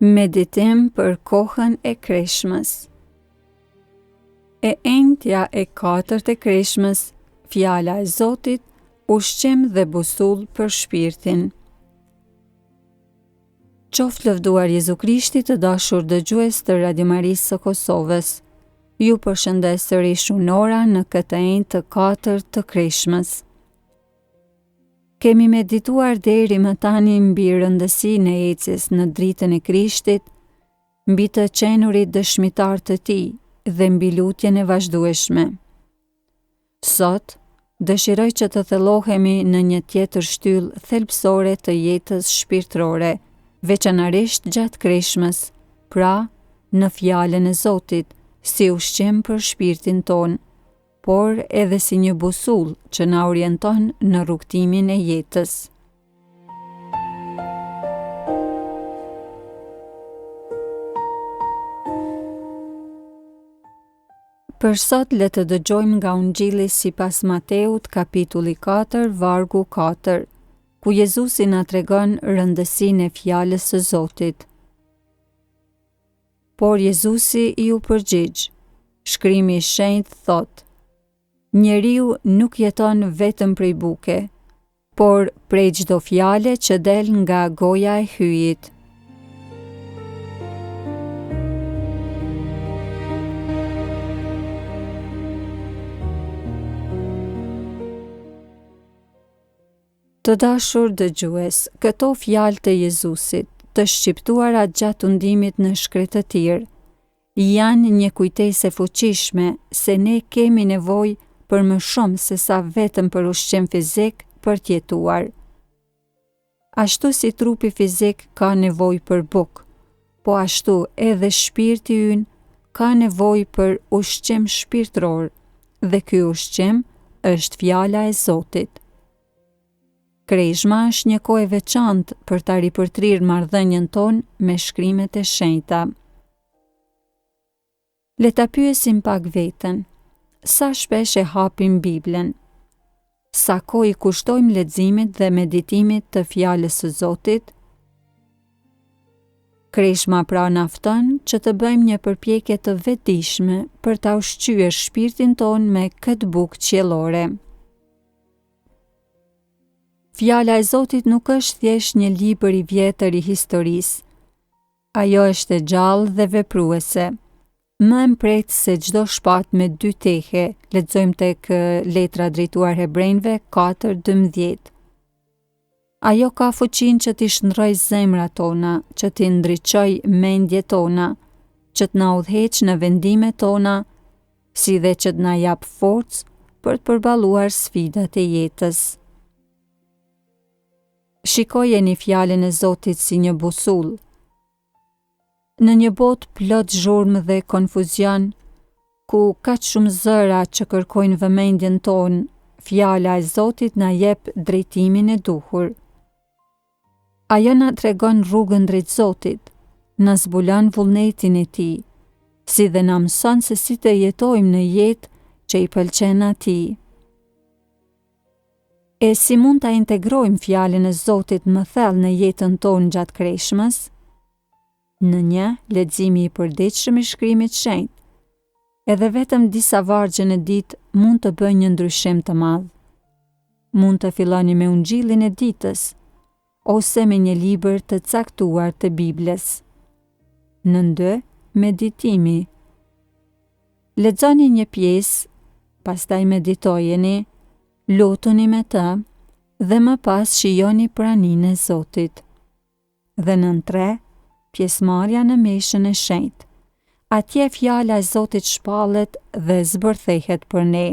Meditim për kohën e kreshmës. E enjtja e katërt e kreshmës, fjala e Zotit, ushqim dhe busull për shpirtin. Qoftë lëvduar Jezu Krishti të dashur dëgjues të Radio Marisë së Kosovës. Ju përshëndes sërish unë Nora në këtë të enjte të katërt të kreshmës. Kemi medituar deri më tani mbi rëndësinë e ecjes në dritën e Krishtit, mbi të qenurit dëshmitarë të tij dhe mbi lutjen e vazhdueshme. Sot, dëshiroj që të thellohemi në një tjetër shtyllë thelbësore të jetës shpirtërore, veçanërisht gjatë kreshmës, pra në fjalën e Zotit, si ushqim për shpirtin tonë, por edhe si një busull që na orienton në rrugëtimin e jetës. Për sot le të dëgjojmë nga Ungjilli sipas Mateut kapitulli 4 vargu 4, ku Jezusi na tregon rëndësinë e fjalës së Zotit. Por Jezusi iu përgjigj, shkrimi i shenjtë thotë, Njeriu nuk jeton vetëm prej buke, por prej çdo fjale që del nga goja e Hyjit. Të dashur dëgjues, këto fjalë të Jezusit, të shqiptuara gjatë tundimit në shkretëtirë, janë një kujtesë e fuqishme se ne kemi nevojë për më shumë sesa vetëm për ushqim fizik për të jetuar. Ashtu si trupi fizik ka nevojë për bukë, po ashtu edhe shpirti ynë ka nevojë për ushqim shpirtëror dhe ky ushqim është fjala e Zotit. Kreshma është një kohë e veçantë për ta ripërtrirë marrëdhënien tonë me shkrimet e shenjta. Le ta pyesim pak veten. Sa shpesh e hapim Biblën? Sa kohë i kushtojmë leximit dhe meditimit të fjalës së Zotit? Kreshma pra na fton që të bëjmë një përpjekje të vetëdijshme për ta ushqyer shpirtin tonë me këtë bukë qiellore. Fjala e Zotit nuk është thjesht një libër i vjetër i historisë. Ajo është e gjallë dhe vepruese. Më e mprehtë se çdo shpatë me dy tehe, lexojmë tek letra drejtuar Hebrenjve 4:12. Ajo ka fuqinë që t'i shndërrojë zemrat tona, që t'i ndriçojë mendjet tona, që të na udhëheqë në vendimet tona, si dhe që të na japë forcë për të përballuar sfidat e jetës. Shikojeni fjalën e Zotit si një busull. Në një botë plot zhurmë dhe konfuzion, ku kaq shumë zëra që kërkojnë vëmendjen tonë, fjala e Zotit na jep drejtimin e duhur. Ajo na tregon rrugën drejt Zotit, na zbulon vullnetin e Tij, si dhe na mëson se si të jetojmë në jetë që i pëlqen Atij. E si mund ta integrojmë fjalën e Zotit më thellë në jetën tonë gjatë kreshmës? Në një, leximi i përditshëm i shkrimit shenjt. Edhe vetëm disa vargje në ditë mund të bëjnë një ndryshim të madh. Mund të filloni me Ungjillin e ditës ose me një libër të caktuar të Biblës. Nën dy, meditimi. Lexoni një pjesë, pastaj meditojeni, lutuni me të dhe më pas shijoni praninë e Zotit. Dhe nën 3, pjesëmarrja në meshën e shenjtë. Atje fjala e Zotit shpallet dhe zbërthehet për ne.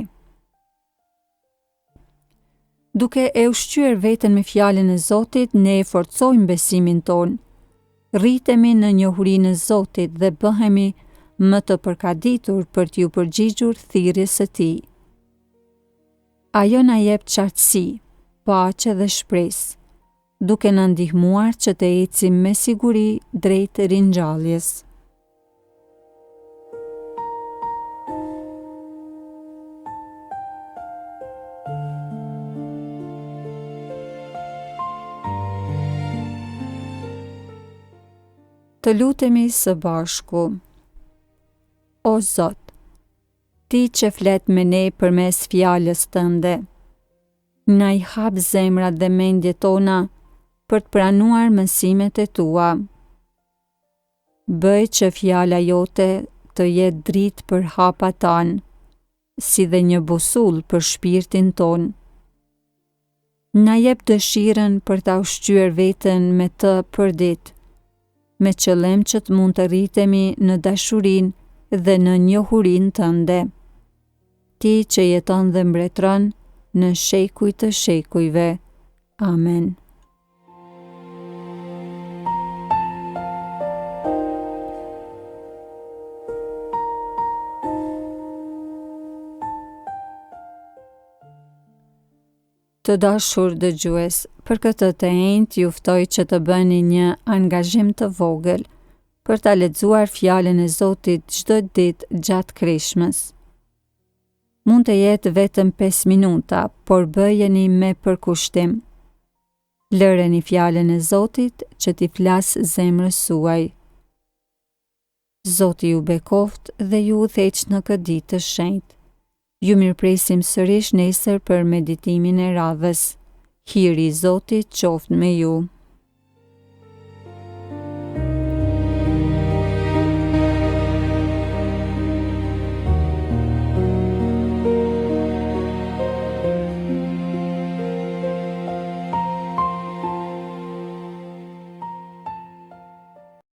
Duke e ushqyer veten me fjalën e Zotit, ne e forcojmë besimin tonë. Rritemi në njohurinë e Zotit dhe bëhemi më të përgatitur për t'iu përgjigjur thirrjes së Tij. Ajo na jep qartësi, paqe dhe shpresë. duke na ndihmuar që të ecim me siguri drejt ringjalljes. Të Të lutemi së bashku. O Zot, Ti që flet me ne përmes fjalës tënde, na i hap zemrat dhe mendjet tona për të pranuar mësimet e tua. Bëj që fjala jote të jetë dritë për hapat tanë, si dhe një busull për shpirtin tonë. Na jep dëshirën për ta ushqyer veten me të përditë, me qëllim që të mund të rritemi në dashurinë dhe në njohurinë tënde. Ti që jeton dhe mbretëron në shekuj të shekujve. Amen. Të dashur dëgjues, për këtë të enjte ju ftoj që të bëni një angazhim të vogël për ta lexuar fjalën e Zotit çdo ditë gjatë Kreshmës. Mund të jetë vetëm 5 minuta, por bëjeni me përkushtim. Lëreni fjalën e Zotit që t'i flasë zemrës suaj. Zoti ju bekoftë dhe ju udhëheqtë në këtë ditë të shenjtë. Ju mirëpresim sërish nesër për meditimin e radhës. Hiri i Zotit qoftë me ju.